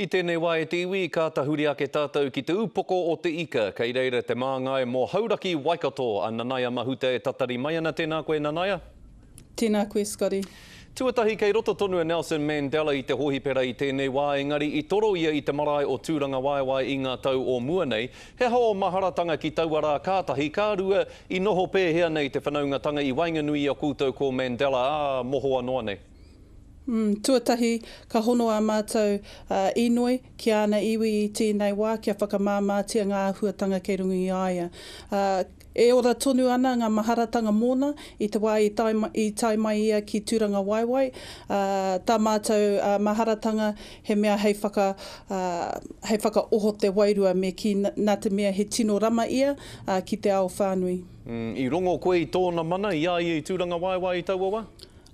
I tēnei wā e te iwi, ka tahuri ake tātou ki te upoko o te ika, kei reira te māngai mō Hauraki Waikato, a Nanaia Mahuta e tatari mai ana. Tēnā koe Nanaia. Tēnā koe Scotty. Tuatahi kei roto tonu a Nelson Mandela i te hōhipera i tēnei wā, engari i toro ia i te marae o Tūrangawaewae i ngā tau o mua nei. He aha ō maharatanga ki taua rā ka tahi, ka rua, i noho pēhea nei te whanaungatanga i waenganui i a koutou ko Mandela, ā, mohoa noa nei? Tuatahi, ka hono ā mātou inoi ki āna iwi i tēnei wā kia whakamāmātia ngā āhuatanga kei runga i a ia. E ora tonu ana ngā maharatanga mōna i te wā i tae, i tae mai ia ki Tūrangawaewae. Tā mātou maharatanga he mea hei whaka, hei whakaoho te wairua me kī nā te mea he tino rama ia ki te ao whānui. I rongo koe i tōna mana i a ia i Tūrangawaewae i taua wā?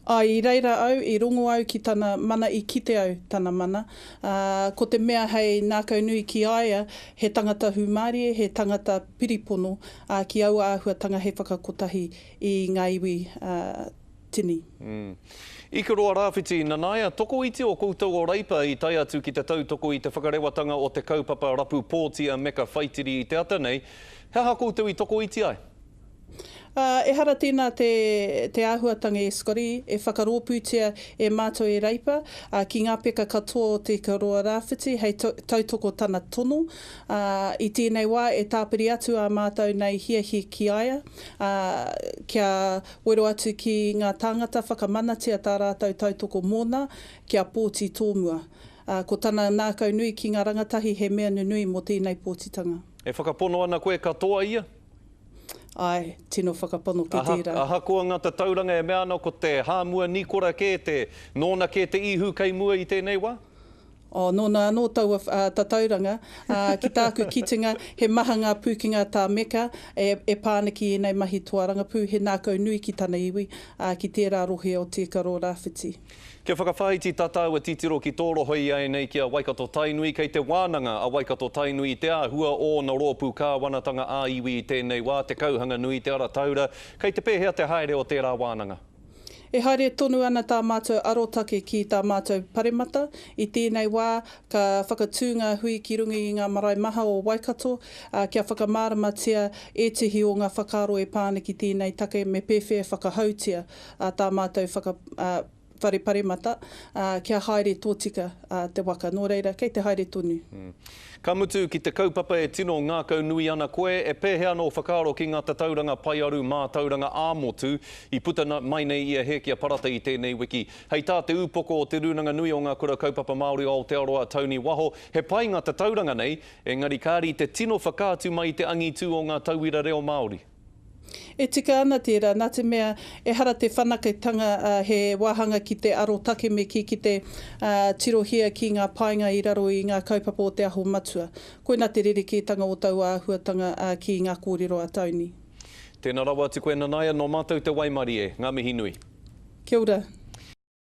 Āe, i reira au, i rongo au ki tana mana, i kite au tana mana. Ā, ko te mea hei ngākau nui ki a ia, he tangata hūmārie, he tangata piripono, ā, ki aua āhuatanga hei whakakotahi i ngā iwi, ā, tini. Mm. Ikaroa Rāwhiti, Nanaia, tokoiti o koutou o Reipa i tae atu ki te tautoko i te whakarewatanga o te kaupapa rapu pōti a Meka Whaitiri i te ata nei. He aha koutou i tokoiti ai? Ā, ehara tēnā te, te āhuatanga e Scotty, e whakarōpūtia e mātou e Reipa, ā, ki ngā peka katoa o Te Ikaroa Rāwhiti hei tautoko tana tono. Ā, i tēnei wā e tāpiri atu ā mātou nei hiahia ki a ia, ā, kia wero atu ki ngā tāngata whakamanatia tā rātou tautoko mōna, kia pōti tōmua. Ā, ko tana ngākau nui ki ngā rangatahi he mea nunui mō tēnei pōtitanga. E whakapono ana koe ka toa ia? Āe, tino whakapono ki tērā. Ahakoa ngā tatauranga e mea ana ko te Hāmua Nikora kē te, nōna kē te ihu kei mua i tēnei wā? Oh, nōna anō taua tatauranga, ā, ki tāku kitenga, he maha ngā pūkenga tā Meka e, e pā ana ki ēnei mahi toa rangapū, he nākau nui ki tana iwi, ā, ki tērā rohe o Te Ikaroa-Rāwhiti. Kia whakawhāiti tā tāua titiro ki tō rohe iaianei ki a Waikato-Tainui, kei te wānanga a Waikato-Tainui i te āhua o ōna rōpū kāwanatanga ā-iwi i tēnei wā, Te Kauhanganui, Te Ara Taura, kei te pēhea te haere o tērā wānanga? E haere tonu ana tā mātou arotake ki tā mātou paremata. I tēnei wā, ka whakatū ngā hui ki runga i ngā marae maha o Waikato, ā, kia whakamāramatia ētehi o ngā whakaaro e pā ana ki tēnei take me pēwhea whakahoutia ā tā mātou whaka, ā, whare paremata, ā, kia haere tōtika, ā, te waka. Nō reira, kei te haere tonu. Ka mutu, ki te kaupapa e tino ngākaunui ana koe, e pēhea ana ō whakaaro ki ngā tatauranga paearu mātauranga ā-motu i puta mai nei i a Hēkia Parata i tēnei wiki? Hei tā te ūpoko o Te Rūnanga Nui o Ngā Kura Kaupapa Māori o Aotearoa, Tony Waho, he pai ngā tatauranga nei, engari kāri te tino whakaatu mai i te angitū o ngā tauira reo Māori. E tika ana tērā, nā te mea ehara te whanaketanga he wāhanga ki te arotake me kī ki te tirohia ki ngā painga i raro i ngā kaupapa o Te Aho Matua. Koina te rerekētanga o taua āhuatanga ki ngā kōrero a Tony. Tēnā rawa atu koe Nanaia, nō mātou te waimarie. Ngā mihi nui. Kia ora.